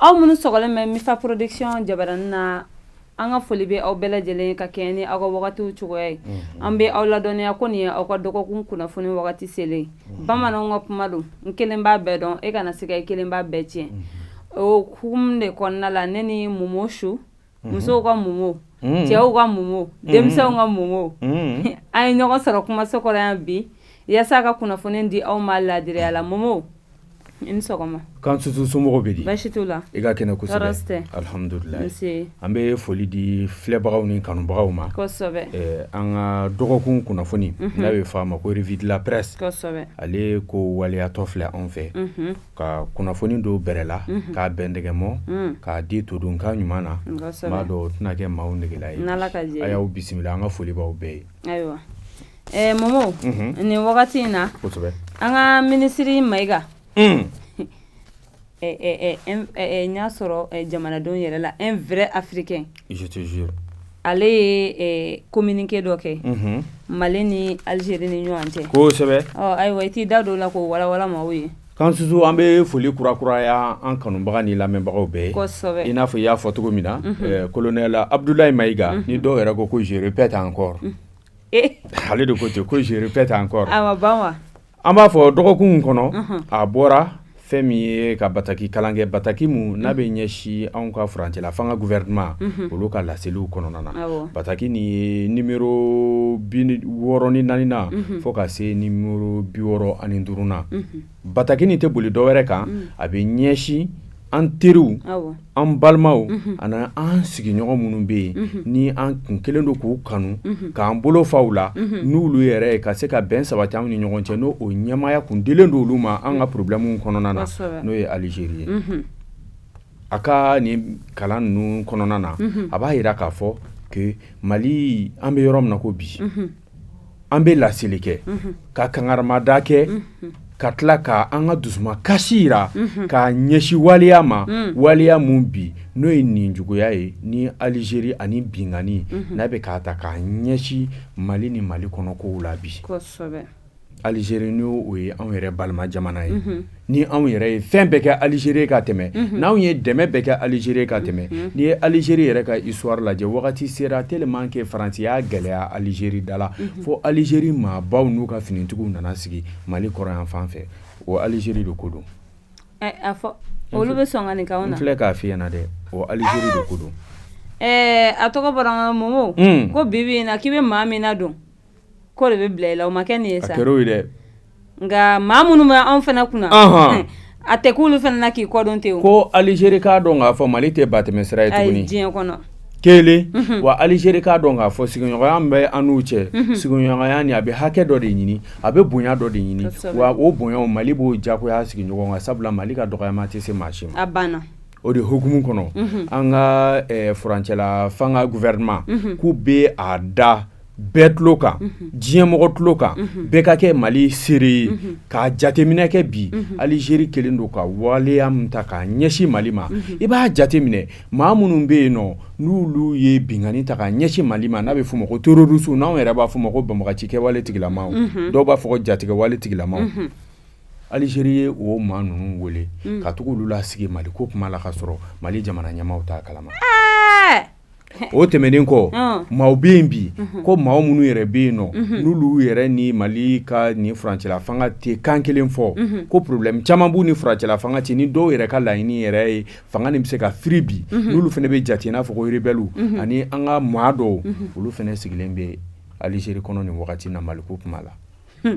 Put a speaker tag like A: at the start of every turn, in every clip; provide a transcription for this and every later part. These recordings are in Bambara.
A: Aw minnu sɔgɔlen bɛ Mifa Production jabaranin na, an ka foli bɛ aw bɛɛ lajɛlen ka kɛɲɛ ni aw ka wagatiw cogoya ye. An bɛ aw ladɔnniya ko nin ye aw ka dɔgɔkun kunnafoni wagati selen. Bamananw ka kuma don, n kelen b'a bɛɛ dɔn, e kana siga, i kelen b'a bɛɛ tiɲɛ. O hukumu de kɔnɔna la, ne ni Momo Su, musow ka Momo, cɛw ka Momo, denmisɛnw ka Momo, an ye ɲɔgɔn sɔrɔ kumaso kɔrɔ yan bi yaasa ka kunnafoni di aw ma laadiriya la. Momo, i ni sɔgɔma.
B: Kan susu, somɔgɔw bɛ di?
A: Baasi t'u la.
B: I ka kɛnɛ kosɛbɛ.
A: Tɔɔrɔ tɛ.
B: Alhamdulilayi.
A: Nse.
B: An bɛ foli di filɛbagaw ni kanubagaw ma. An ka dɔgɔkun kunnafoni n'a bɛ fɔ a ma ko revue de la presse. Ale ko waleyatɔ filɛ anw fɛ ka kunnafoni don bɛrɛ la, k'a bɛndɛgɛmɔ, k'a di todunkan ɲuman na. N b'a dɔn o tɛna kɛ maaw negela ye.
A: N'Ala ka jɛ.
B: A y'aw bisimila, an ka foli b'aw bɛɛ ye.
A: Ayiwa, Momo, nin wagati in na, an ka minisiri Mayiga, n y'a sɔrɔ jamanadenw yɛrɛ la, un vrai africain.
B: Je te jure.
A: Ale ye communiqué dɔ kɛ Mali ni Algérie ni ɲɔgɔn cɛ.
B: Kosɛbɛ.
A: Ayiwa, i t'i da don o la k'o walawala maaw ye.
B: Kan susu, an bɛ foli kurakuraya an kanubaga ni lamɛnbagaw bɛɛ ye. I n'a fɔ i y'a fɔ cogo min na, colonel Abdoulaye Mayiga, ni dɔw yɛrɛ ko ko je répète encore. Ale de ko ten ko je répète encore.
A: A ma ban wa?
B: An b'a fɔ dɔgɔkun kɔnɔ, a bɔra fɛn min ye ka bataki kalan kɛ, bataki mun n'a bɛ ɲɛsin anw ka furancɛla fanga gouvernement, olu ka laseliw kɔnɔna na. Bataki nin ye numéro 64 na fo ka se numéro 65 na. Bataki nin tɛ boli dɔwɛrɛ kan, a bɛ ɲɛsin an teriw, an balimaw ani an sigiɲɔgɔn minnu bɛ yen ni an kun kelen don k'u kanu, k'an bolo fa u la n'olu yɛrɛ ye, ka se ka bɛn sabati anw ni ɲɔgɔn cɛ, n'o o ɲɛmaaya kun dilen don olu ma an ka problème kɔnɔna na, n'o ye Algérie ye. A ka nin kalan ninnu kɔnɔna na, a b'a jira k'a fɔ que Mali, an bɛ yɔrɔ min na ko bi, an bɛ laseli kɛ, ka kangarimada kɛ, ka tila ka an ka dusumakasi jira k'a ɲɛsin waleya ma, waleya mun bi n'o ye nin juguya ye ni Algérie ani binkanni n'a bɛ k'a ta k'a ɲɛsin Mali ni Mali kɔnɔ kow la bi. Algérie, n'o o ye anw yɛrɛ balima jamana ye, ni anw yɛrɛ ye fɛn bɛɛ kɛ Algérie ka tɛmɛ, n'anw ye dɛmɛ bɛɛ kɛ Algérie ka tɛmɛ. N'i ye Algérie yɛrɛ ka histoire lajɛ, wagati sera tellement que Faransi y'a gɛlɛya Algérie da la, fo Algérie maabaw n'u ka finitigiw nana sigi Mali kɔrɔ yan fan fɛ. O Algérie de ko don.
A: A fɔ olu bɛ sɔn ka nin k'anw na?
B: N filɛ k'a f'i ɲɛna dɛ, o Algérie de ko don.
A: A tɔgɔ bɔra n kɔnɔ, Momo, ko bi bi in na k'i bɛ maa min na don ko de bɛ bila i la, o ma kɛ nin ye sa.
B: A kɛra o ye dɛ.
A: Nka maa minnu bɛ anw fana kunna, a tɛ k'olu fana na k'i kɔdon ten o.
B: Ko Algérie k'a dɔn k'a fɔ Mali tɛ batɛmɛ sira ye tuguni.
A: Ayi, diɲɛ kɔnɔ.
B: Kelen wa, Algérie k'a dɔn k'a fɔ sigiɲɔgɔnya min bɛ an n'u cɛ, sigiɲɔgɔnya nin a bɛ hakɛ dɔ de ɲini, a bɛ bonya dɔ de ɲini, wa o bonyaw Mali b'o jagoya sigi ɲɔgɔn kan, sabula Mali ka dɔgɔyama tɛ se maa si ma.
A: A banna.
B: O de hukumu kɔnɔ, an ka furancɛla fanga gouvernement k'u bɛ a da bɛɛ tulo kan, diɲɛmɔgɔ tulo kan, bɛɛ ka kɛ Mali seere ye k'a jateminɛ kɛ bi Algérie kelen don ka waleya min ta k'a ɲɛsin Mali ma. I b'a jateminɛ, maa minnu bɛ yen nɔ n'olu ye binkanni ta k'a ɲɛsin Mali ma, n'a bɛ f'o ma ko terroriste, n'anw yɛrɛ b'a fɔ ma ko banbagaci kɛwale tigilamaw, dɔw b'a fɔ ko jatigɛwale tigilamaw, Algérie ye o maa ninnu wele ka tugu olu lasigi Mali ko kuma la, ka sɔrɔ Mali jamana ɲɛmaaw t'a kalama. O tɛmɛnen kɔ, maaw bɛ yen bi ko maa minnu yɛrɛ bɛ yen nɔ n'olu yɛrɛ ni Mali ka nin furancɛla fanga tɛ kan kelen fɔ, ko problème caman b'u ni furancɛla fanga cɛ, ni dɔw yɛrɛ ka laɲini yɛrɛ ye fanga nin bɛ se ka firi bi, n'olu fana bɛ jate i n'a fɔ ko rebelle, ani an ka maa dɔw, olu fana sigilen bɛ Algérie kɔnɔ nin wagati na Mali ko kuma la.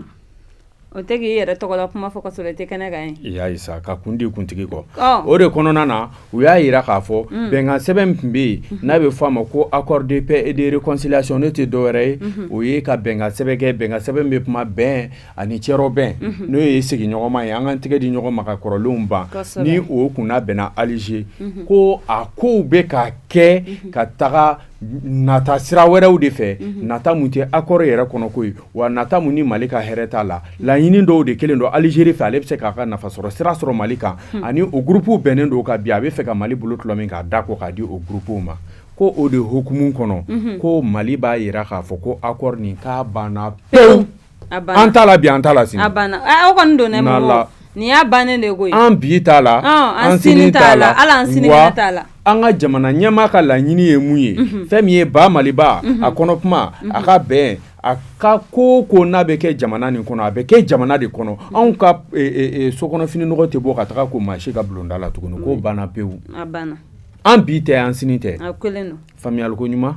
A: O tɛ k'i yɛrɛ tɔgɔla kuma fɔ ka sɔrɔ i tɛ kɛnɛ kan ye.
B: I y'a ye sa, ka kun di kuntigi kɔ. O de kɔnɔna na, u y'a jira k'a fɔ bɛnkan sɛbɛn min tun bɛ yen n'a bɛ fɔ a ma ko accord de paix et de réconciliation, n'o tɛ dɔwɛrɛ ye, o ye ka bɛnkan sɛbɛn kɛ, bɛnkan sɛbɛn bɛ kuma bɛn ani cɛrɔ bɛn, n'o ye sigiɲɔgɔnma ye, an k'an tɛgɛ di ɲɔgɔn ma ka kɔrɔlenw ban, ni o kunna bɛnna Alger ko a kow bɛ ka kɛ ka taga nata sira wɛrɛw de fɛ, nata mun tɛ accord yɛrɛ kɔnɔ ko ye, wa nata mun ni Mali ka hɛrɛ t'a la. Laɲini dɔw de kelen don Algérie fɛ, ale bɛ se k'a ka nafa sɔrɔ sira sɔrɔ Mali kan, ani o groupe bɛnnen don ka bi a bɛ fɛ ka Mali bolo tulɔ min k'a da ko k'a di o groupe ma. Ko o de hukumu kɔnɔ, ko Mali b'a jira k'a fɔ ko accord nin k'a banna pewu, an t'a la bi, an t'a la sini.
A: A banna, o kɔni donna. Nin y'a bannen de koyi.
B: An bi t'a la,
A: an sini t'a la, hali an sinikɛnɛ t'a la.
B: An ka jamana ɲɛmaa ka laɲini ye mun ye? Fɛn min ye ba Maliba, a kɔnɔ kuma, a ka bɛn, a ka ko ko n'a bɛ kɛ jamana nin kɔnɔ, a bɛ kɛ jamana de kɔnɔ. Anw ka sokɔnɔfini nɔgɔ tɛ bɔ ka taga ko maa si ka bulonda la tuguni, k'o banna pewu.
A: A banna.
B: An bi tɛ, an sini tɛ.
A: A kelen don.
B: Faamuyaliko ɲuman,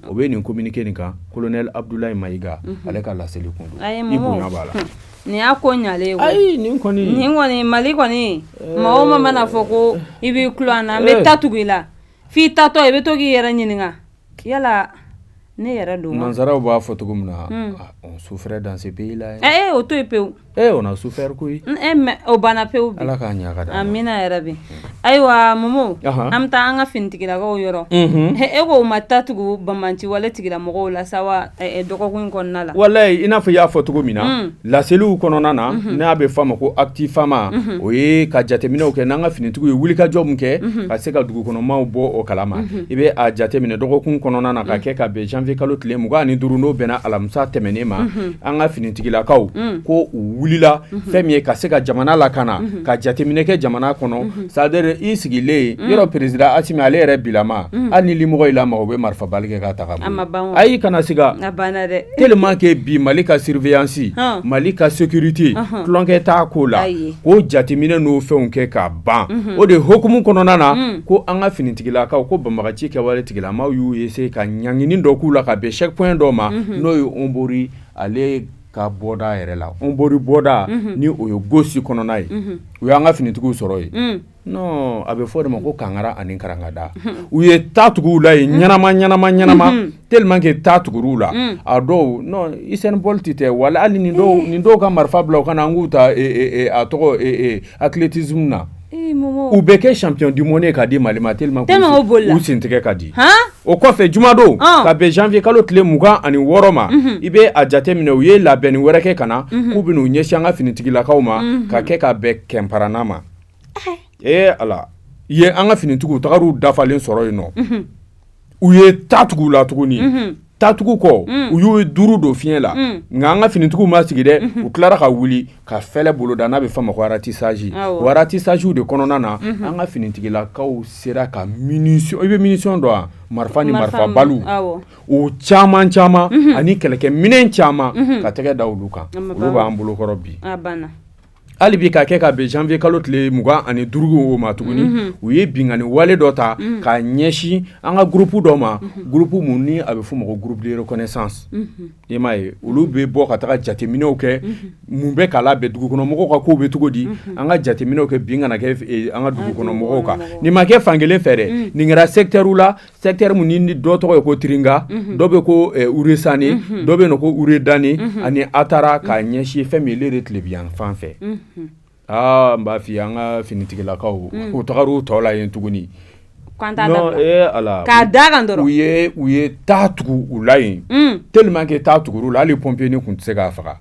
B: o bɛ nin communiqué nin kan, colonel Abdoulaye Mayiga, ale ka laseli kun don. I bonya b'a la.
A: Nin y'a ko ɲalen ye.
B: Ayi, nin kɔni.
A: Nin kɔni, Mali kɔni, maa o maa mana fɔ ko i b'i tulo an na, an bɛ ta tugu i la. F'i tatɔ i bɛ to k'i yɛrɛ ɲininka yala ne yɛrɛ don wa?
B: Nansaraw b'a fɔ cogo min na, on souffrait dans ce pays là.
A: Ee, o to yen pewu.
B: Eh, on a souffert koyi.
A: Mais o banna pewu bi.
B: Ala k'a ɲɛ ka d'an ma.
A: Amina yarabi. Ayiwa Momo, an bɛ taa an ka finitigilakaw yɔrɔ. E ko u ma ta tugu banbanci wale tigilamɔgɔw la sa wa dɔgɔkun in kɔnɔna la.
B: Walayi, i n'a fɔ i y'a fɔ cogo min na, laseliw kɔnɔna na, n'a bɛ f'a ma ko acte FAMa, o ye ka jateminɛw kɛ n'an ka finitigiw ye wulikajɔ min kɛ ka se ka dugukɔnɔmaw bɔ o kalama. I bɛ a jateminɛ dɔgɔkun kɔnɔna na ka kɛ ka bɛn janvier kalo tile 25, n'o bɛnna alamisa tɛmɛnen ma, an ka finitigilakaw ko u wulila fɛn min ye ka se ka jamana lakana, ka jateminɛ kɛ jamana kɔnɔ. C'est à dire i sigilen yɔrɔ, président Asimi ale yɛrɛ bilama, hali ni limɔgɔ y'i lamaga, u bɛ marifabali kɛ k'a ta ka bɔ. Ayi, kana siga, tellement que bi Mali ka surveillance, Mali ka sécurité, tulonkɛ t'a ko la, k'o jateminɛ n'o fɛnw kɛ ka ban. O de hukumu kɔnɔna na, ko an ka finitigilakaw ko banbagaci kɛwale tigilamaw y'u essayer ka ɲangini dɔ k'u la ka bɛn checkpoint dɔ ma, n'o ye Hombori ale ka bɔda yɛrɛ la. Hombori bɔda ni o ye Gosi kɔnɔna ye, u y'an ka finitigiw sɔrɔ yen. Non, a bɛ fɔ o de ma ko kankara ani karangada. U ye ta tugu u la yen ɲɛnama ɲɛnama ɲɛnama, tellement que ta tugur'u la, a dɔw non, Usain Bolt tɛ wala, hali nin dɔw ka marifa bila u ka na an k'u ta a tɔgɔ athlétisme na, u bɛ kɛ champion du monde ka di Mali ma, tellement u sen tigɛ ka di. O kɔfɛ, jumadon ka bɛn janvier kalo tile 26 ma, i bɛ a jateminɛ u ye labɛnni wɛrɛ kɛ ka na k'u bɛ n'u ɲɛsin an ka finitigilakaw ma ka kɛ ka bɛn Kɛnparana ma. Ee Ala ye, an ka finitigiw tagar'u dafalen sɔrɔ yen nɔ, u ye ta tugu la tuguni. Tatugu kɔ, u y'u duuru don fiɲɛ la, nka an ka finitigiw ma sigi dɛ, u tilara ka wuli ka fɛlɛ boloda n'a bɛ f'a ma ko ratissage. O ratissage de kɔnɔna na, an ka finitigilakaw sera ka munition, i bɛ munition dɔn wa? Marifa ni marifabaliw, o caman caman ani kɛlɛkɛminɛn caman ka tɛgɛ da olu kan, olu b'an bolokɔrɔ bi. Hali bi ka kɛ ka bɛn janvier kalo tile 25 o ma tuguni, u ye binkanni wale dɔ ta k'a ɲɛsin an ka groupe dɔ ma, groupe mun ni a bɛ f'o ma ko groupe de reconnaissance. I m'a ye, olu bɛ bɔ ka taga jateminɛw kɛ, mun bɛ k'a labɛn, dugukɔnɔmɔgɔw ka kow bɛ cogo di, an ka jateminɛw kɛ, bin kana kɛ an ka dugukɔnɔmɔgɔw kan. Nin ma kɛ fankelen fɛ dɛ, nin kɛra secteur la, secteur mun ni dɔ tɔgɔ ye ko Tiringa, dɔ bɛ ko Uresani, dɔ bɛ yen ko Uredani ani Atara, k'a ɲɛsin fɛn min ye tilebiyan fan fɛ. Aa, n b'a f'i ye, an ka finitigilakaw u tagar'u tɔ la yen tuguni. Ala
A: k'a da kan dɔrɔn,
B: u ye ta tugu u la yen, tellement que ta tugur'u la, hali pompier ni kun tɛ se k'a faga.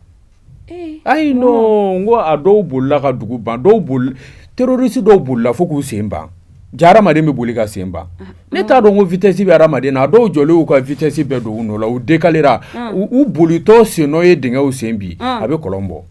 B: Ayi non, n ko a dɔw bolila ka dugu ban, dɔw boli, terroriste dɔw bolila fo k'u sen ban. Ja, hadamaden bɛ boli ka sen ban, ne t'a dɔn ko vitesse bɛ hadamaden na. A dɔw jɔlen y'u ka vitesse bɛɛ don u nɔ la, u décalera, u bolitɔ sen nɔ ye dingɛw sen bi, a bɛ kɔlɔn bɔ.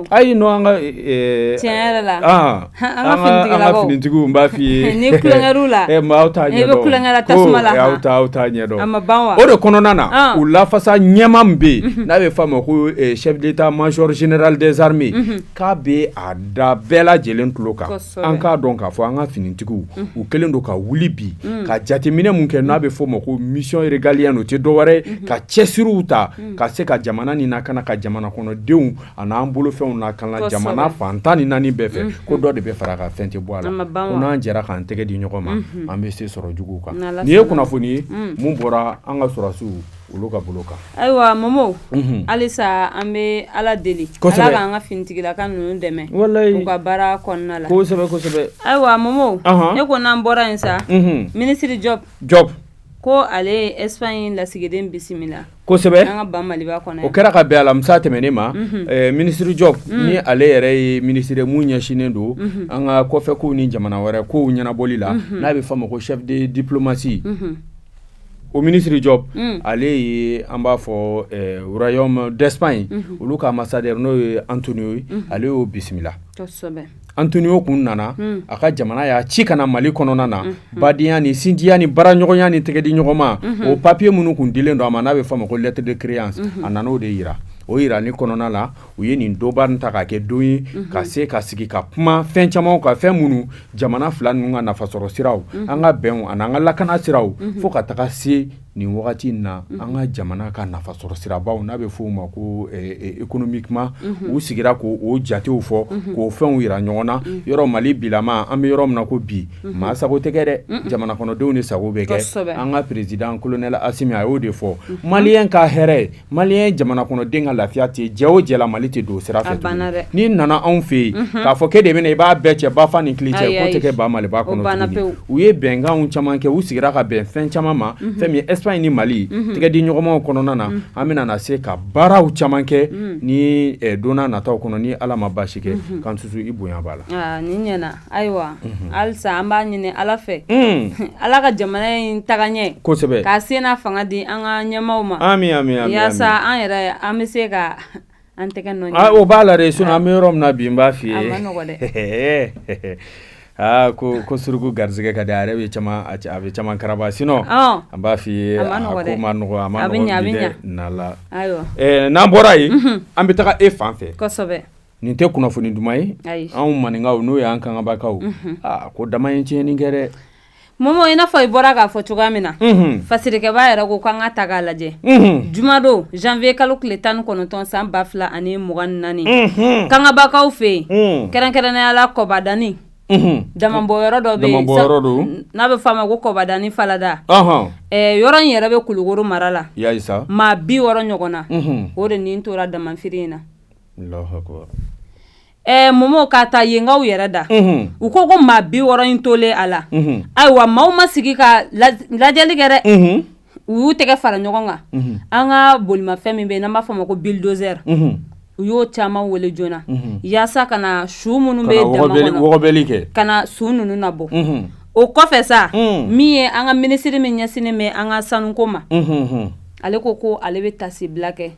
B: Ayi non, an ka
A: tiɲɛ yɛrɛ la,
B: an ka finitigiw, n b'a f'i ye,
A: ni tulonkɛr'u la,
B: aw t'a
A: ɲɛdɔn, i bɛ tulonkɛ la tasuma la.
B: Aw t'a ɲɛdɔn. A ma ban wa? O de kɔnɔna na, u lafasa ɲɛmaa min bɛ yen n'a bɛ f'a ma ko chef d'état-major général des armées, k'a bɛ a da bɛɛ lajɛlen tulo kan, an k'a dɔn k'a fɔ an ka finitigiw u kɛlen don ka wuli bi ka jateminɛ mun kɛ n'a bɛ f'o ma ko mission régalienne. O tɛ dɔwɛrɛ ye ka cɛsiriw ta ka se ka jamana nin lakana, ka jamana kɔnɔdenw a n'an bolofɛnw lakana jamana fan 14 bɛɛ fɛ, ko dɔ de bɛ fara a kan, fɛn tɛ bɔ a la, ko n'an jɛra k'an tɛgɛ di ɲɔgɔn ma, an bɛ se sɔrɔ juguw kan. Nin ye kunnafoni ye mun bɔra an ka sɔrɔdasiw olu ka bolo kan.
A: Ayiwa Momo, halisa an bɛ Ala deli, Ala k'an ka finitigilaka ninnu dɛmɛ u ka baara kɔnɔna la.
B: Kosɛbɛ kosɛbɛ.
A: Ayiwa Momo, e ko n'an bɔra yen sa, minisiri Jɔp
B: Jɔp
A: ko ale ye Espagne lasigiden bisimila.
B: Kosɛbɛ.
A: An ka ba Maliba kɔnɔ.
B: O kɛra ka bɛn alamisa tɛmɛnen ma. Minisiri Jɔp, ni ale yɛrɛ ye minisiri mun ɲɛsinnen don an ka kɔfɛ kow ni jamana wɛrɛ kow ɲɛnabɔli la, n'a bɛ f'a ma ko chef de diplomatie. O minisiri Jɔp, ale ye, an b'a fɔ royaume d'Espagne, olu ka ambassadeur, n'o ye Antonio ye, ale y'o bisimila. Antonio kun nana, a ka jamana y'a ci ka na Mali kɔnɔna na, badenya ni sinjiya ni baaraɲɔgɔnya ni tɛgɛdi ɲɔgɔn ma. O papier minnu kun dilen don a ma, n'a bɛ fɔ a ma ko lettre de créance, a nana o de yira. O yirali kɔnɔna la, u ye nin donba ta k'a kɛ don ye ka se ka sigi ka kuma fɛn caman ka fɛn minnu jamana fila ninnu ka nafasɔrɔ siraw, an ka bɛnw ani an ka lakana siraw, fo ka taga se nin wagati in na, an ka jamana ka nafasɔrɔ sirabaw, n'a bɛ fɔ o ma ko économiquement. U sigira k'o jatew fɔ, k'o fɛnw yira ɲɔgɔn na. Yɔrɔ Mali bilama, an bɛ yɔrɔ min na ko bi, maa sago tɛ kɛ dɛ, jamana kɔnɔdenw de sago bɛ kɛ. An ka président colonel Assimi, a y'o de fɔ: malien ka hɛrɛ, malien jamana kɔnɔden ka lafiya tɛ jɛ o jɛ la, Mali tɛ don sira fɛ. N'i nana anw fɛ yen k'a fɔ k'e de bɛna i b'a bɛɛ cɛ bafa ni kili cɛ, k'o tɛ kɛ ba Maliba kɔnɔ tuguni. U ye bɛnkanw caman kɛ, u sigira ka bɛn fɛn caman ma. Fɛn min Espagne ni Mali tɛgɛ di ɲɔgɔnmaw kɔnɔna na, an bɛna na se ka baaraw caman kɛ ni don nataw kɔnɔ, ni Ala ma baasi kɛ. K'an susu, i bonya b'a
A: la. Nin ɲɛna. Ayiwa, halisa an b'a ɲini Ala fɛ, Ala ka jamana in taga ɲɛ. K'a se n'a fanga di an ka ɲɛmaaw ma.
B: Ami ami.
A: Yaasa an yɛrɛ an bɛ se ka an tɛgɛ nɔ.
B: O b'a la dɛ, sinon an bɛ yɔrɔ min na bi, n b'a f'i ye. A ma nɔgɔ dɛ. Aa, ko suruku garisɛgɛ ka di, a yɛrɛ bɛ caman, a bɛ caman karaba. Sinon an b'a f'i ye, a ko ma nɔgɔ, a ma nɔgɔ bi dɛ nala. N'an bɔra yen, an bɛ taga e fan fɛ. Nin tɛ kunnafoni duman ye anw maninkaw, n'o y'an kangabakaw. Aa, ko dama ye tiɲɛni kɛ dɛ.
A: Momo, i n'a fɔ i bɔra k'a fɔ cogoya min na, fasirikɛba yɛrɛ ko k'an ka ta k'a lajɛ, jumadon janvier kalo tile 19 san 2024, kangabakaw fɛ yen, kɛrɛnkɛrɛnnenya la Kɔbadani damabɔyɔrɔ dɔ bɛ yen n'a bɛ fɔ a ma ko Kɔbadani Falada. Yɔrɔ in yɛrɛ bɛ Kulukoro mara la. Maa 60 ɲɔgɔn na, o de nin tora damafiri in na. Momo, ka taa yenkaw yɛrɛ da, u ko maa 60 in tolen a la. Ayiwa, maaw ma sigi ka lajɛli kɛ dɛ, u y'u tɛgɛ fara ɲɔgɔn kan. An ka bolimafɛn min bɛ yen n'an b'a fɔ a ma ko bulldozer, u y'o caman wele joona yaasa ka na su minnu bɛ dama kɔnɔ
B: kɛ,
A: ka na su ninnu nabɔ. O kɔfɛ sa, min ye an ka minisiri min ɲɛsinnen bɛ an ka sanuko ma, ale ko ale bɛ tasibila kɛ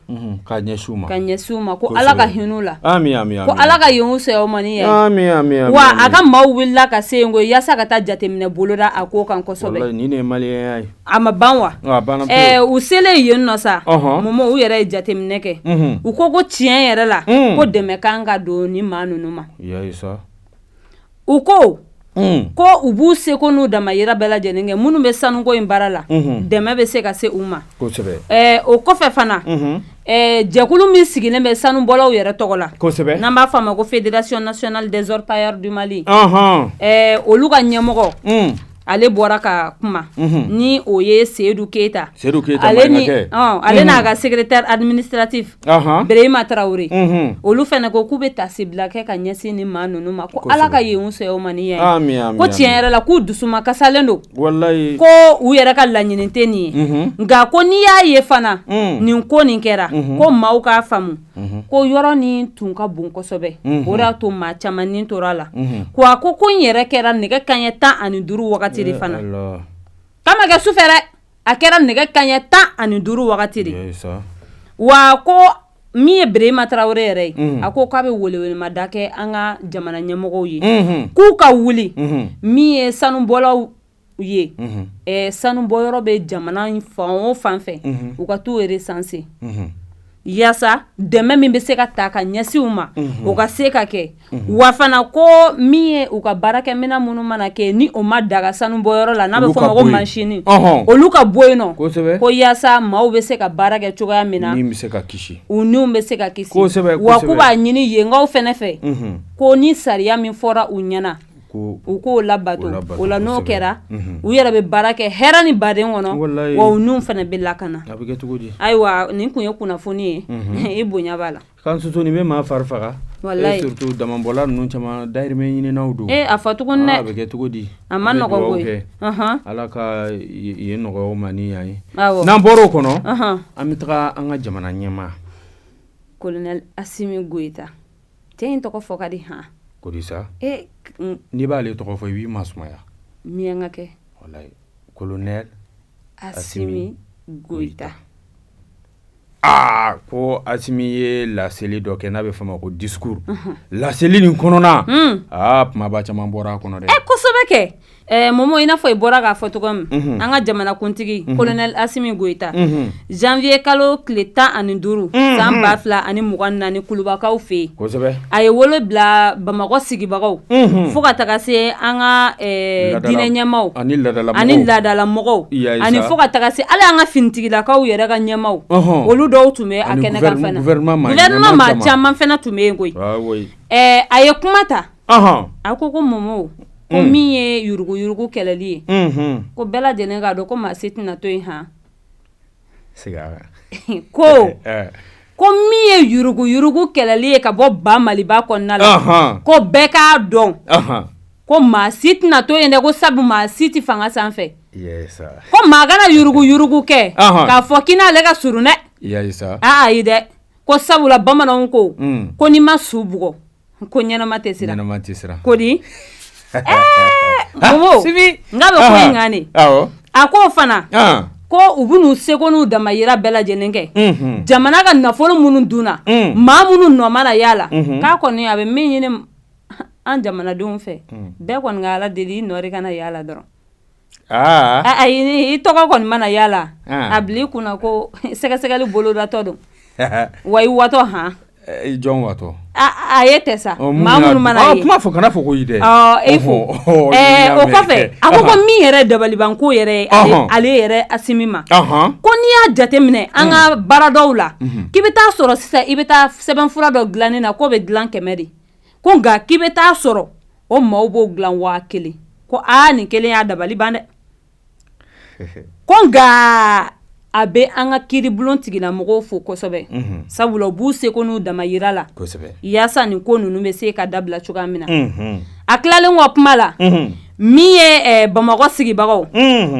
B: ka ɲɛsin u ma,
A: ka ɲɛsin u ma, ko Ala ka hinɛ u la, ko Ala ka yen fisaya u ma ni yan ye. Wa a ka maaw wulila ka se yen ko yaasa ka taa jateminɛ boloda a ko kan kosɛbɛ.
B: Nin de ye maliyɛnya ye.
A: A ma ban wa? U selen yen nɔ sa, Momo, u yɛrɛ ye jateminɛ kɛ. U ko tiɲɛ yɛrɛ la, ko dɛmɛ kan ka don ni maa ninnu ma. U ko ko u b'u seko n'u damayira bɛɛ lajɛlen kɛ, minnu bɛ sanuko in baara la, dɛmɛ bɛ se ka se u ma. O kɔfɛ fana, jɛkulu min sigilen bɛ sanubɔlaw yɛrɛ tɔgɔ la, n'an b'a fɔ a ma ko Fédération nationale des orpailleurs du Mali, olu ka ɲɛmɔgɔ, ale bɔra ka kuma, ni o ye Seyidu Keyita. Ale n'a ka secrétaire administratif Berehima Tarawele, olu fana ko k'u bɛ tasibila kɛ ka ɲɛsin ni maa ninnu ma, ko Ala ka yen fisaya u ma ni yan ye. Ko tiɲɛ yɛrɛ la, k'u dusuma kasalen don, ko u yɛrɛ ka laɲini tɛ nin ye, nka ko n'i y'a ye fana nin ko nin kɛra, ko maaw k'a faamu ko yɔrɔ nin tun ka bon kosɛbɛ, o de y'a to maa caman ni tora a la. Ko a ko in yɛrɛ kɛra nɛgɛ kanɲɛ 15 wagati de fana, k'a ma kɛ sufɛ dɛ, a kɛra nɛgɛ kanɲɛ 15 wagati de. Wa ko min ye Berehima Tarawele yɛrɛ ye, a ko k'a bɛ welewelemada kɛ an ka jamana ɲɛmɔgɔw ye, k'u ka wuli min ye sanubɔlaw ye, sanubɔyɔrɔ bɛ jamana in fan o fan fɛ, u ka t'u recenser yaasa dɛmɛ min bɛ se ka ta ka ɲɛsin u ma, o ka se ka kɛ. Wa fana ko min ye u ka baarakɛminɛn minnu mana kɛ ni o ma daga sanubɔyɔrɔ la, n'a bɛ fɔ o ma ko mansin, olu ka bɔ yen nɔ, ko yaasa maaw bɛ se ka baara kɛ cogoya min na, u niw bɛ se ka kisi. Wa k'u b'a ɲini yenkaw fana fɛ, ko ni sariya min fɔra u ɲɛna, u k'o labato. O la n'o kɛra, u yɛrɛ bɛ baara kɛ hɛrɛ ni baden kɔnɔ, wa u niw fana bɛ lakana. Ayiwa, nin tun ye kunnafoni ye, i bonya b'a la.
B: Kan soso, nin bɛ maa fari faga, surtout damabɔla ninnu caman dahirimɛ ɲininaw don.
A: A fɔ tuguni dɛ.
B: A bɛ kɛ cogo di?
A: A ma nɔgɔ koyi.
B: Ala ka yen nɔgɔya u ma ni yan ye. N'an bɔra o kɔnɔ, an bɛ taga an ka jamana ɲɛmaa
A: Colonel Assimi Goïta. Cɛ in tɔgɔ fɔ ka di han.
B: Ko sa, n'i b'ale tɔgɔ fɔ, i b'i masumaya.
A: Miyankakɛ.
B: Walayi, colonel
A: Asimi Goyita.
B: Aa, ko Asimi ye laseli dɔ kɛ n'a bɛ fɔ ma ko discours. Laseli nin kɔnɔna, aa, kumaba caman bɔra a kɔnɔ dɛ.
A: Ɛ, kosɛbɛ kɛ. Momo, i n'a fɔ i bɔra k'a fɔ cogo min, an ka jamanakuntigi colonel Asimi Goyita, janvier kalo tile 15 san 2024, Kulubakaw fɛ yen, a ye wolo bila Bamakɔ sigibagaw fo ka taga se an ka diinɛ ɲɛmaaw
B: ani
A: laadalamɔgɔw, ani fo ka taga se hali an ka finitigilakaw yɛrɛ ka ɲɛmaaw, olu dɔw tun bɛ a kɛnɛ kan fana. Gouvernement maa caman fana tun bɛ yen koyi. A ye kuma ta, a ko Momo, ko min ye yuruguyurugu kɛlɛli ye, ko bɛɛ lajɛlen k'a dɔn ko maa si tɛna to yen han. Ko min ye yuruguyurugu kɛlɛli ye ka bɔ ba Maliba kɔnɔna la, ko bɛɛ k'a dɔn ko maa si tɛna to yen dɛ, ko sabu maa si tɛ fanga sanfɛ, ko maa kana yuruguyurugu kɛ k'a fɔ k'i n'ale ka surun dɛ. Ayi dɛ, ko sabula bamananw ko ko n'i ma su bugɔ, ko ɲɛnama tɛ siran. Ko di Momo, n k'a bɛ ko in kan de. A ko fana ko u bɛn'u seko n'u damayira bɛɛ lajɛlen kɛ jamana ka nafolo minnu dunna, maa minnu nɔ mana y'a la, k'a kɔni a bɛ min ɲini an jamanadenw fɛ, bɛɛ kɔni ka Ala deli i nɔ de kana y'a la dɔrɔn. Ayi, i tɔgɔ kɔni mana y'a la, a bila i kunna ko sɛgɛsɛgɛli bolodatɔ don wa i watɔ han.
B: Jɔn watɔ?
A: A ye tɛ sa, maa minnu mana ye.
B: Kuma fɔ, kana fɔ ko i dɛ.
A: E fo. O kɔfɛ, a ko min yɛrɛ dabalibanko yɛrɛ ye ale yɛrɛ Asimi ma, ko n'i y'a jateminɛ an ka baaradaw la, k'i bɛ taa sɔrɔ sisan i bɛ taa sɛbɛnfura dɔ dilanni na, k'o bɛ dilan 100 de, ko nka k'i bɛ taa sɔrɔ o maaw b'o dilan 1000. Ko aa, nin kelen y'a dabali ban dɛ. Ko nka a bɛ an ka kiiribulon tigilamɔgɔw fo kosɛbɛ, sabula u b'u seko n'u damayira la yaasa nin ko ninnu bɛ se ka dabila cogoya min na. A tilalen kɔ kuma la, min ye Bamakɔ sigibagaw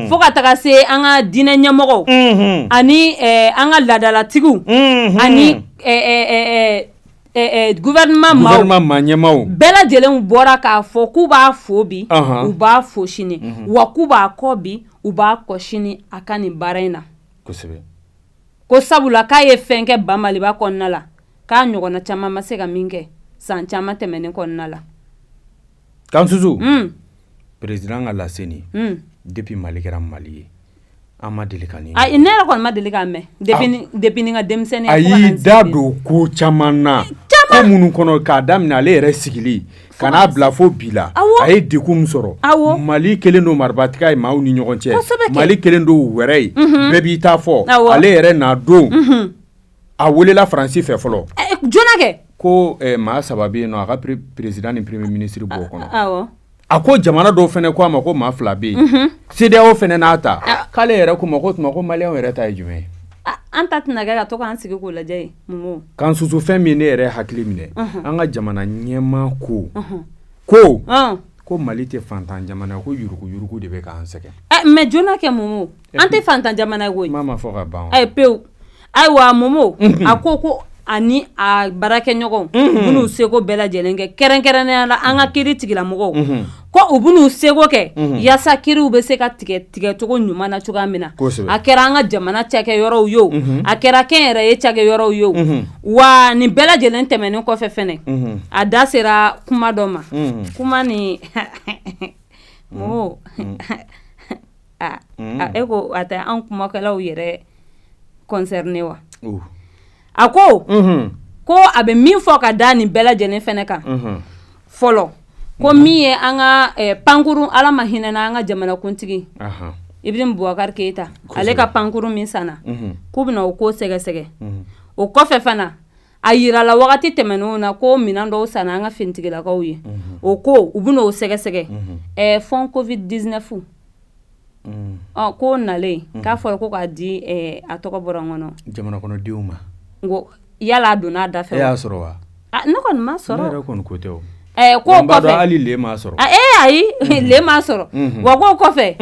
A: fo ka taga se an ka diinɛ ɲɛmɔgɔw ani an ka laadalatigiw ani gouvernement
B: maa ɲɛmaaw
A: bɛɛ lajɛlen bɔra k'a fɔ k'u b'a fo bi, u b'a fo sini, wa k'u b'a kɔ bi, u b'a kɔ sini a ka nin baara in na. Ko sabula k'a ye fɛn kɛ ba Maliba kɔnɔna la k'a ɲɔgɔnna caman ma se ka min kɛ san caman tɛmɛnen kɔnɔna la.
B: Kansusu, président ka lase nin, depuis Mali kɛra Mali ye, an ma deli ka nin.
A: Ayi, ne yɛrɛ kɔni ma deli k'a mɛn depuis ni n ka denmisɛnninya.
B: A y'i da don ko caman na, ko minnu kɔnɔ, k'a daminɛ ale yɛrɛ sigili ka n'a bila fo bi la, a ye degun min sɔrɔ. Mali kelen don marifatigɛ ye maaw ni ɲɔgɔn cɛ, Mali kelen don wɛrɛ ye, bɛɛ b'i ta fɔ. Ale yɛrɛ n'a don, a welela Faransi fɛ fɔlɔ.
A: Joona kɛ.
B: Ko maa saba bɛ yen nɔ, a ka président ni premier ministre b'o kɔnɔ. A ko jamana dɔw fana ko a ma ko maa fila bɛ yen, CEDEAO fana n'a ta, k'ale yɛrɛ ko ma ko tuma ko maliyɛnw yɛrɛ ta ye jumɛn ye?
A: An ta tɛna kɛ ka to k'an sigi k'o lajɛ ye, Momo.
B: Kansusu, fɛn min ne yɛrɛ hakili minɛ, an ka jamana ɲɛmaa ko Mali tɛ fantan jamana ye, ko yuruguyurugu de bɛ k'an sɛgɛn.
A: Mais joona kɛ Momo, an tɛ fantan jamana ye koyi.
B: Kuma ma fɔ ka ban.
A: Pewu. Ayiwa Momo, a ko ani a baarakɛɲɔgɔnw bɛn'u seko bɛɛ lajɛlen kɛ, kɛrɛnkɛrɛnnenya la an ka kiiri tigilamɔgɔw, ko u bɛn'u seko kɛ yaasa kiiriw bɛ se ka tigɛ tigɛcogo ɲuman na cogoya min na. A kɛra an ka jamana cakɛyɔrɔw ye o, a kɛra kɛnyɛrɛye cakɛyɔrɔw ye o. Wa nin bɛɛ lajɛlen tɛmɛnen kɔfɛ fɛnɛ, a da sera kuma dɔ ma, kuma ni Momo, e ko a tɛ an kumakɛlaw yɛrɛ concerné wa? A ko ko a bɛ min fɔ ka da nin bɛɛ lajɛlen fɛnɛ kan fɔlɔ, ko min ye an ka pankurun, Ala ma hinɛna an ka jamanakuntigi Ibrahim Boubacar Keita, ale ka pankurun min sanna, k'u bɛna o ko sɛgɛsɛgɛ. O kɔfɛ fana, a yirala wagati tɛmɛnenw na ko minɛn dɔw sanna an ka finitigilakaw ye, o ko u bɛna o sɛgɛsɛgɛ. Fonds Covid 19 ko nalen, k'a fɔra ko k'a di, a tɔgɔ bɔra n kɔnɔ,
B: jamana kɔnɔdenw ma.
A: N ko yala a donna a da fɛ?
B: E y'a sɔrɔ wa?
A: Ne kɔni ma sɔrɔ.
B: Ne yɛrɛ kɔni ko tɛ o.
A: Ko kɔfɛ
B: hali le m'a sɔrɔ.
A: Ayi, le m'a sɔrɔ. Wa ko kɔfɛ,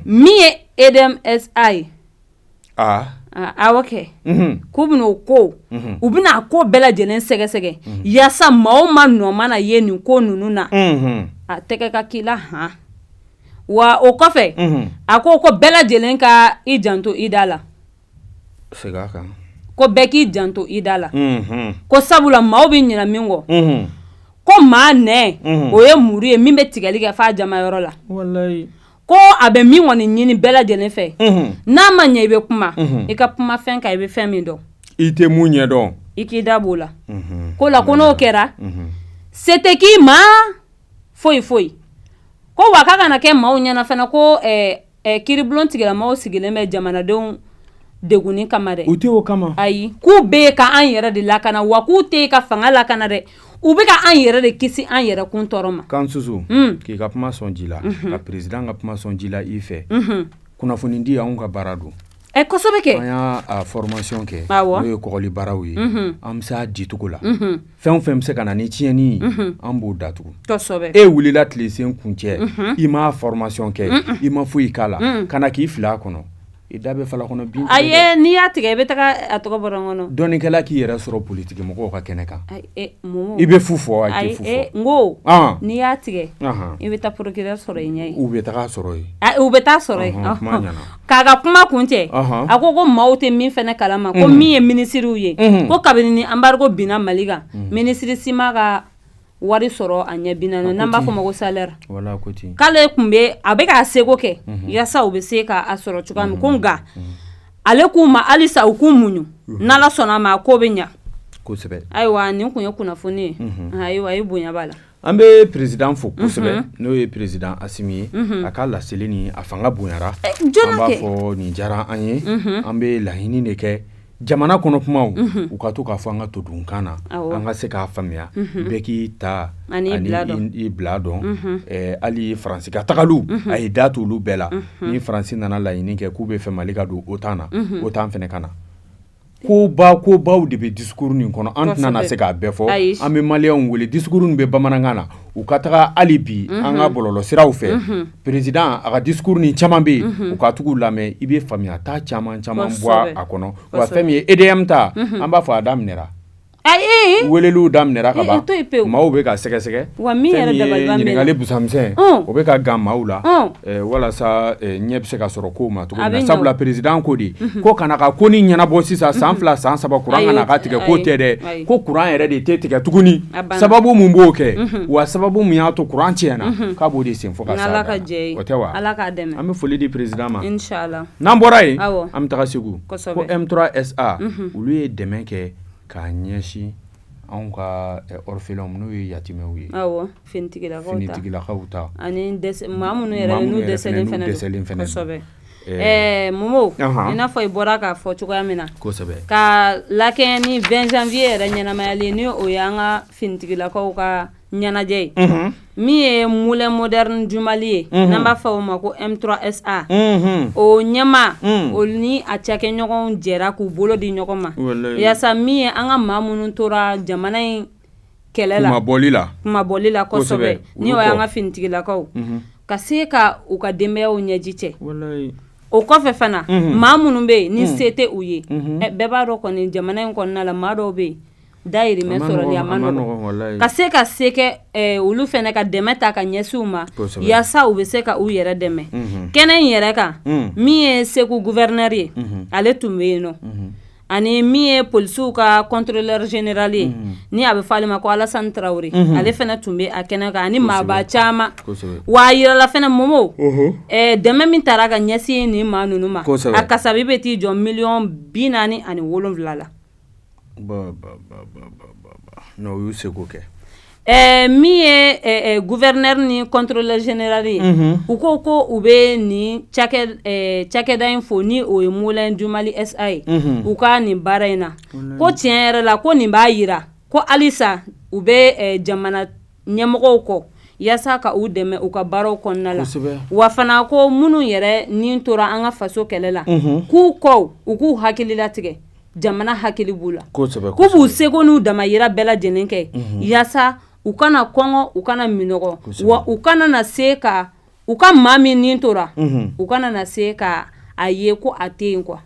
A: min ye EDM SA ye, awɔ kɛ, k'u bɛna o ko, u bɛna a ko bɛɛ lajɛlen sɛgɛsɛgɛ yaasa maa o maa nɔ mana ye nin ko ninnu na, a tɛgɛ ka k'i la han. Wa o kɔfɛ, a ko ko bɛɛ lajɛlen ka i janto i da la.
B: Segin a kan.
A: Ko bɛɛ k'i janto i da la, ko sabula maaw bɛ ɲinɛ min kɔ, ko maa nɛn, o ye muru ye min bɛ tigɛli kɛ f'a jamayɔrɔ la. Ko a bɛ min kɔni ɲini bɛɛ lajɛlen fɛ, n'a ma ɲɛ i bɛ kuma, i ka kuma fɛn kan i bɛ fɛn min dɔn.
B: I tɛ mun ɲɛ dɔn.
A: I k'i da b'o la. Ko la ko n'o kɛra, se tɛ k'i ma foyi foyi. Ko wa k'a kana kɛ maaw ɲɛna fana ko kiiribulon tigilamɔgɔw sigilen bɛ jamanadenw degunni kama dɛ.
B: U tɛ o kama.
A: Ayi, k'u bɛ yen ka an yɛrɛ de lakana, wa k'u tɛ yen ka fanga lakana dɛ, u bɛ ka an yɛrɛ de kisi an yɛrɛ kun tɔɔrɔ ma.
B: Kan susu, k'i ka kuma sɔn ji la, ka président ka kuma sɔn ji la i fɛ. Kunnafoni di, anw ka baara don.
A: Ɛ, kosɛbɛ kɛ.
B: An y'a formation kɛ, n'o ye kɔgɔli baaraw ye. An bɛ se a dicogo la. Fɛn o fɛn bɛ se ka na ni tiɲɛni ye, an b'o datugu. E wulila tile sen kuncɛ, i m'a formation kɛ, i ma foyi k'a la, ka na k'i fili a kɔnɔ, i da bɛ fala kɔnɔ bin.
A: Ayi, n'i y'a tigɛ, i bɛ taga a tɔgɔ bɔra n kɔnɔ.
B: Dɔnnikɛla k'i yɛrɛ sɔrɔ politiki mɔgɔw ka kɛnɛ kan, i bɛ fu fɔ, a tɛ fu fɔ.
A: N ko n'i y'a tigɛ, i bɛ taa procureur sɔrɔ i ɲɛ yen.
B: U bɛ taga sɔrɔ yen.
A: U bɛ taa sɔrɔ yen. K'a ka kuma kuncɛ, a ko ko maaw tɛ min fana kalama, ko min ye minisiriw ye, ko kabini ni embargo binna Mali kan, minisiri si ma ka wari sɔrɔ a ɲɛ 40, n'an b'a fɔ ma ko salaire. K'ale tun bɛ a bɛ k'a seko kɛ yaasa u bɛ se k'a sɔrɔ cogoya min. Ko nka ale k'u ma halisa u k'u muɲu, n'Ala sɔnna a ma, a ko bɛ ɲa. Ayiwa, nin tun ye kunnafoni ye. Ayiwa, i bonya b'a la.
B: An bɛ président fo kosɛbɛ, n'o ye président Asimi ye. A ka laseli ni a fanga bonyara, an b'a fɔ nin diyara an ye. An bɛ laɲini de kɛ, jamana kɔnɔ kumaw, u ka to k'a fɔ an ka todunkan na, an ka se k'a faamuya. Bɛɛ k'i ta ani i bila dɔn. Hali Faransi ka tagalu, a ye da t'olu bɛɛ la. Ni Faransi nana laɲini kɛ k'u bɛ fɛ Mali ka don OTAN na, OTAN fana ka na. Koba kobaw de bɛ discours nin kɔnɔ, an tɛna na se k'a bɛɛ fɔ. An bɛ maliyɛnw wele, discours nin bɛ bamanankan na, u ka taga hali bi an ka bɔlɔlɔsiraw fɛ. Président a ka discours nin caman bɛ yen, u ka tugu lamɛn, i bɛ faamuya ta caman caman bɔ a kɔnɔ. Wa fɛn min ye EDM ta, an b'a fɔ a daminɛra.
A: Ayi.
B: Weleliw daminɛra ka ban, maaw bɛ ka sɛgɛsɛgɛ.
A: Wa min yɛrɛ dabali ban,
B: ɲininkali busamisɛn, o bɛ ka gan maaw la, walasa ɲɛ bɛ se ka sɔrɔ kow ma cogo min na. Sabula président ko de ko kana ka ko ni ɲɛnabɔ sisan, san 2 san 3, kuran kana ka tigɛ. Ko tɛ dɛ, ko kuran yɛrɛ de tɛ tigɛ tuguni. Sababu mun b'o kɛ, wa sababu mun y'a to kuran tiɲɛna, k'a b'o de sen fo ka s'a
A: dan.
B: O tɛ wa?
A: Ala k'a dɛmɛ.
B: An bɛ foli di président ma.
A: Inchallah.
B: N'an bɔra yen, an bɛ taga Segu. Ko M3SA, olu ye dɛmɛ kɛ k'a ɲɛsin anw ka orphelins, n'o ye yatimɛw ye.
A: Awɔ, finitigilakaw ta.
B: Finitigilakaw ta.
A: Ani dɛsɛ maa minnu yɛrɛ n'u dɛsɛlen fana don.
B: Dɛsɛlen fana.
A: Kosɛbɛ. Momo, i n'a fɔ i bɔra k'a fɔ cogoya min na.
B: Kosɛbɛ.
A: Ka lakɛɲɛ ni 20 janvier yɛrɛ ɲɛnamayali, ni o ye an ka finitigilakaw ka ɲɛnajɛ ye. Min ye Moulin Moderne du Mali ye, n'an b'a fɔ o ma ko M3SA, o ɲɛmaa, o ni a cakɛɲɔgɔnw jɛra k'u bolo di ɲɔgɔn ma, yaasa min ye an ka maa minnu tora jamana in kɛlɛ la,
B: kunmabɔli
A: la kosɛbɛ, ni o y'an ka finitigilakaw, ka se ka u ka denbayaw ɲɛji cɛ. O kɔfɛ fana, maa minnu bɛ yen ni se tɛ u ye, bɛɛ b'a dɔn kɔni jamana in kɔnɔna la, maa dɔw bɛ yen dayirimɛ sɔrɔli a ma nɔgɔn, ka se ka se kɛ olu fana ka dɛmɛ ta ka ɲɛsin u ma, yaasa u bɛ se ka u yɛrɛ dɛmɛ. Kɛnɛ in yɛrɛ kan, min ye Segu gouverneur ye, ale tun bɛ yen nɔ, ani min ye polisiw ka contrôleur général ye, ni a bɛ fɔ ale ma ko Alassane Traoré, ale fana tun bɛ a kɛnɛ kan, ani maaba caman. Wa a yirala fana, Momo, dɛmɛ min taara ka ɲɛsin nin maa ninnu ma, a kasabi bɛ t'i jɔ miliyɔn 47 la.
B: Non, u y'u seko kɛ.
A: Min ye gouverneur ni contrôleur général ye, u ko ko u bɛ nin cakɛda in fo, ni o ye Moulin du Mali SA ye, u ka nin baara in na. Ko tiɲɛ yɛrɛ la, ko nin b'a yira ko halisa u bɛ jamana ɲɛmɔgɔw kɔ yaasa ka u dɛmɛ u ka baaraw kɔnɔna la. Wa fana ko minnu yɛrɛ ni tora an ka faso kɛlɛ la, k'u kɔ u k'u hakili latigɛ, jamana hakili b'u la, k'u b'u seko n'u damayira bɛɛ lajɛlen kɛ yaasa u kana kɔngɔ, u kana minɔgɔ, wa u kana na se ka u ka maa min ni tora, u kana na se ka a ye ko a tɛ yen quoi.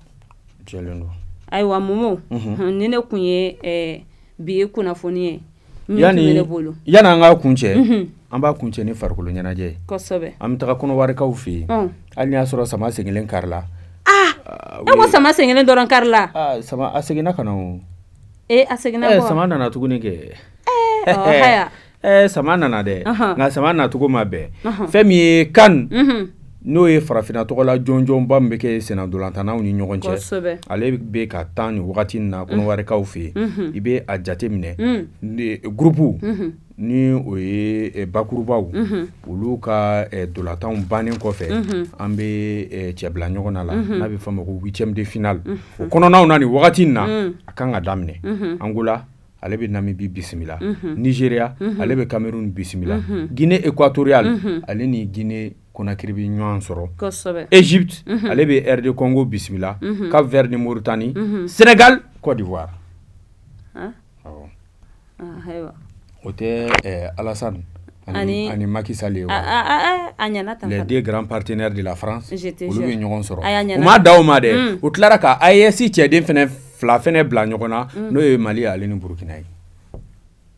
A: Ayiwa Momo, ni ne tun ye bi ye kunnafoni ye.
B: Yanni an ka kuncɛ, An b'a kuncɛ ni farikolo ɲɛnajɛ ye.
A: Kosɛbɛ.
B: An bɛ taga Kɔnɔwarikaw fɛ yen. Hali n'i y'a sɔrɔ sama sen kelen karila.
A: Aa, e ko sama sen kelen dɔrɔn karila?
B: Aa, sama a seginna ka na o.
A: E, a seginna kɔ.
B: Sama nana tuguni kɛ.
A: Haya.
B: Sama nana dɛ, nka sama nacogo ma bɛn. Fɛn min ye CAN, n'o ye farafinna tɔgɔla jɔnjɔnba min bɛ kɛ sennantolatannaw ni ɲɔgɔn cɛ, ale bɛ ka tan nin wagati in na Kɔnɔwarikaw fɛ yen. I bɛ a jate minɛ, groupe ni o ye bakurubaw, olu ka ntolatanw bannen kɔfɛ, an bɛ cɛbila ɲɔgɔn na la, n'a bɛ fɔ a ma ko huitième de finale. O kɔnɔnaw na nin wagati in na, a kan ka daminɛ. Angola, ale bɛ Namibie bisimila. Nigeria, ale bɛ Cameroun bisimila. Guinée équatoriale, ale ni Guinée Conakry bɛ ɲɔgɔn sɔrɔ. Égypte, ale bɛ RD Congo bisimila. Cap Vert ni Mauritanie. Sénégal, Côte d'Ivoire. O tɛ Alassane ani Macky Sall ye wa?
A: A ɲɛna tan.
B: Les deux grands partenaires de la France, olu bɛ ɲɔgɔn sɔrɔ. U ma dan o ma dɛ, u tilara ka AES cɛden fana fila fana bila ɲɔgɔn na, n'o ye Mali ale ni Burukina ye.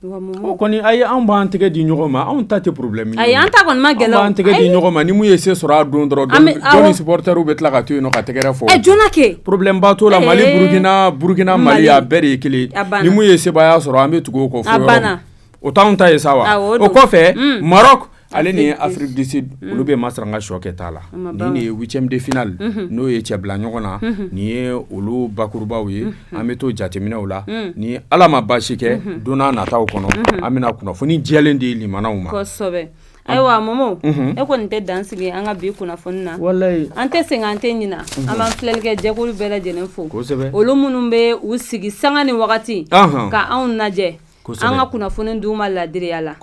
B: O kɔni, ayi, anw b'an tɛgɛ di ɲɔgɔn ma, anw ta tɛ problème ye.
A: Ayi, an ta kɔni ma gɛlɛn.
B: Anw b'an tɛgɛ di ɲɔgɔn ma, ni mun ye se sɔrɔ a don dɔrɔn, jɔnni supporters bɛ tila ka to yen nɔ ka tɛgɛrɛ fɔ.
A: Ɛ, joona kɛ.
B: Problème ba t'o la. Mali, Burukina, Burukina, Mali, a bɛɛ de ye kelen. Ni mun ye sebaaya sɔrɔ, an bɛ tugu o kɔ fo yɔrɔ. O t'anw ta ye sa wa? O kɔfɛ, Maroc ale ni Afrique du Sud, olu bɛ masaranga sɔ kɛ t'a la. Nin de ye huitième de finale, n'o ye cɛbila ɲɔgɔn na. Nin ye olu bakurubaw ye. An bɛ to jateminɛw la. Ni Ala ma baasi kɛ, don n'a nataw kɔnɔ, an bɛna kunnafoni jɛlen di limanaw ma.
A: Kosɛbɛ. Ayiwa Momo, e kɔni tɛ dan sigi an ka bi kunnafoni na.
B: Walayi.
A: An tɛ sɛgɛn, an tɛ ɲina. An b'an filɛlikɛ jɛkulu bɛɛ lajɛlen fo. Olu minnu bɛ u sigi sanga ni wagati ka anw lajɛ, an ka kunnafoni d'u ma ladiriya la.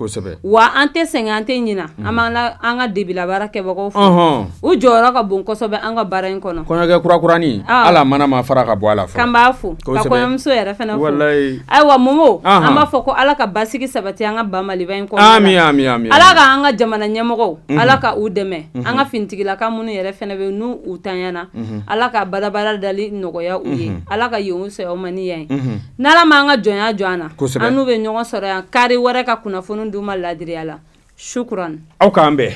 A: Wa an tɛ sɛgɛn, an tɛ ɲina, an b'an an ka debila baara kɛbagaw fo. U jɔyɔrɔ ka bon kosɛbɛ an ka baara in kɔnɔ.
B: Kɔɲɔkɛ kurakurani, ala mana ma fara ka bɔ a la fɔlɔ.
A: K'an b'a fo, ka kɔɲɔmuso yɛrɛ fana fo. Ayiwa Momo, an b'a fɔ ko Ala ka basigi sabati an ka ba Maliba in kɔnɔ.
B: Ami ami ami.
A: Ala ka an ka jamana ɲɛmɔgɔw, Ala ka u dɛmɛ. An ka finitigilaka minnu yɛrɛ fana bɛ n'u u tanyana, Ala ka badabada dali nɔgɔya u ye. Ala ka yen sɔrɔ ma ni yan ye. N'Ala ma an ka jɔnya jɔ an na, an n'u bɛ ɲɔgɔn sɔrɔ yan kari wɛrɛ ka kunnafoni d'u ma ladiriya la. Shukran.
B: Aw k'an bɛn.